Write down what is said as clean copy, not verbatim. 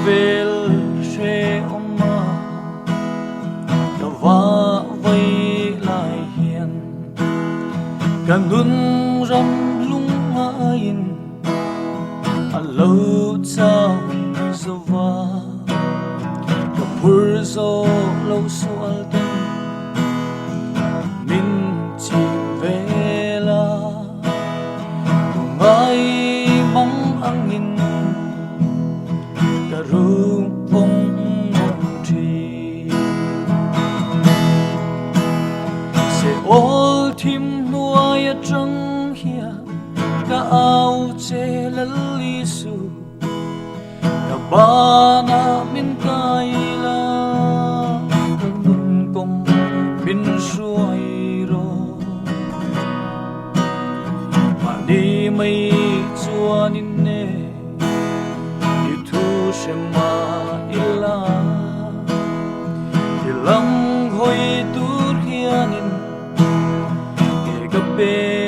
Khawvel hrehawm a ka va vai lai hian ka nun ram lungaiin a lo chau zo va, ka phur zawh lo sual ten min chim vel a, ngai mang angin ka rum vawng vawng thin. Seol thim hnuai atang hian ka au che Lal Isu, ka banah min kai la, ka nun kawng min hruai rawh. Mahni mai chuan in ne i thu hre mah ila, i lam hawi tur hianin ke ka pe.